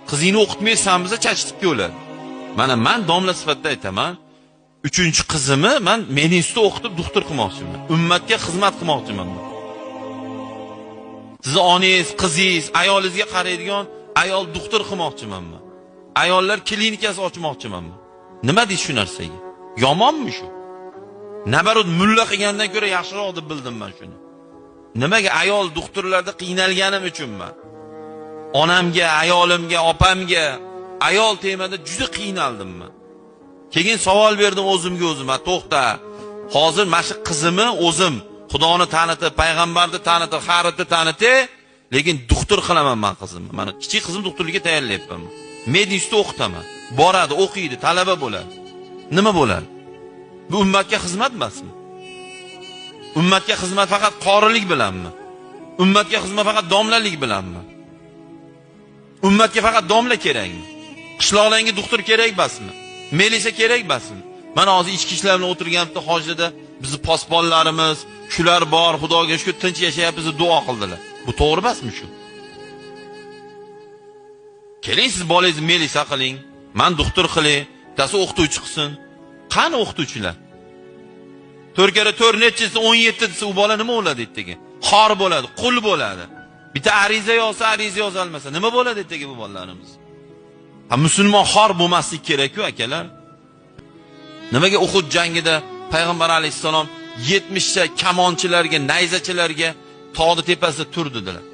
Qizingni o'qitmaysan biza chachitib o'ladi. Mana men domla sifatida aytaman. 3-chi qizimni men medinstitutda o'qitib doktor qilmoqchiman. Ummatga xizmat qilmoqchiman. Sizni onangiz, qizingiz, ayolingizga qaraydigan ayol doktor qilmoqchiman men. Ayollar klinikasi ochmoqchiman men. Nima deysiz shu narsaga? Yomonmi shu? Nabarot mulla qilgandan ko'ra yaxshiroq deb bildim men shuni. Nimaga ayol doktorlarda qiynalganim uchun men. Onamga, ayolimga, opamga ayol temada juda qiynaldim men. Keyin savol berdim o'zimga o'zim, to'xta. Hozir mana shu qizimni o'zim Xudoni tanitib, payg'ambarni tanitib, xaritni tanitib, lekin doktor qilaman men qizimni. Mana kichik qizim doktorlikka tayyorlayapman. Medinstitutda o'qitaman. Boradi, o'qiydi, talaba bo'ladi. Nima bo'ladi? Bu ummatga xizmat emasmi? Ummatga xizmat faqat qorilik bilanmi? Ummatga xizmat faqat domlalik bilanmi? Ummatga faqat domla kerakmi? Qishloqlarga doktor kerak emasmi? Melisa kerak emasmi? Mana hozir ichki ishlar bilan o'tirgan bitta hojada bizni posbonlarimiz, shular bor, Xudoga shukr tinch yashayapmiz deb duo qildilar. Bu to'g'ri emasmi shu? Keling siz bolangizni melisa qiling, men doktor qiling, bittasi o'qituvchi qilsin. Qani o'qituvchilar? 4 kere 4 nechisi 17 desa u bola nima bo'ladi ertaga? Xor bo'ladi, qul bo'ladi. Bitta ariza yozsa, ariza yoza olmasa nima bo'ladi ertaga bu bolalarimiz? Ha, musulmon xor bo'lmaslik kerak-ku akalar. Nimaga Uhud jangida payg'ambar alayhissalom 70 ta kamonchilarga, nayzachilarga tog'ni tepasida tur dedilar.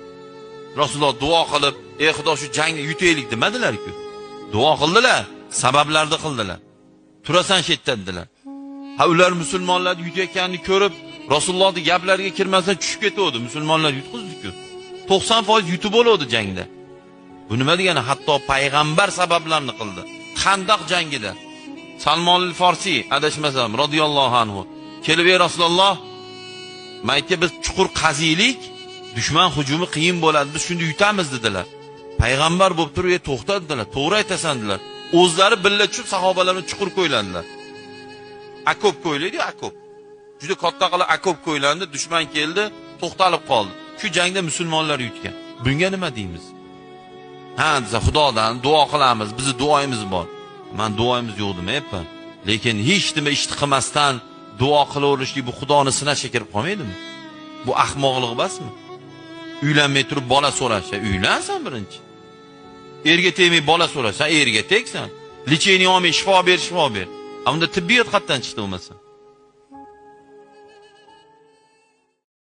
Rasululloh duo qilib, "Ey Xudo, shu jangni yutaylik" demadilar-ku. Duo qildilar, sabablarni qildilar. Turasan shu yerda dedilar. Ha, ular musulmonlarni yutayotganini ko'rib, Rasulullohning gaplariga kirmasdan tushib ketuvdi. Musulmonlar yutqizdi-ku. 90% yutib bo'ldi jangda. Bu nima degani? Hatto payg'ambar sabablarni qildi. Xandaq jangida Salmon al-Farsi adashmasam radhiyallohu anhu kelib, "Ey Rasululloh, maytga biz chuqur qaziylik, dushman hujumi qiyin bo'ladi, biz shunda yutamiz" dedilar. Payg'ambar bo'lib turib, "Ey to'xta" dedilar, "To'g'ri aytasan" dedilar. O'zlari billa tushib sahobalarni chuqur ko'yladilar. Akop ko'ylaydi, akop. Juda katta qilib akop ko'ylandi, dushman keldi, to'xtalib qoldi. Shu jangda musulmonlar yutgan. Bunga nima deymiz? Ha, desa Xudodan duo qilamiz, bizni duoyimiz bor. Men duoyimiz yo'q demayapman. Lekin hech nima ishni qilmasdan duo qilaverishlik bu Xudoni sinashga kirib qolmaydimi? Bu ahmoqlik emasmi? Uylanmay turib bola so'rash, uylansan birinchi. Erga tegmay bola so'rash, sen erga tegsan. Лечение olmay shifo ber, shifo ber. Unda tibbiyot qayerdan chiqdi bo'lmasa?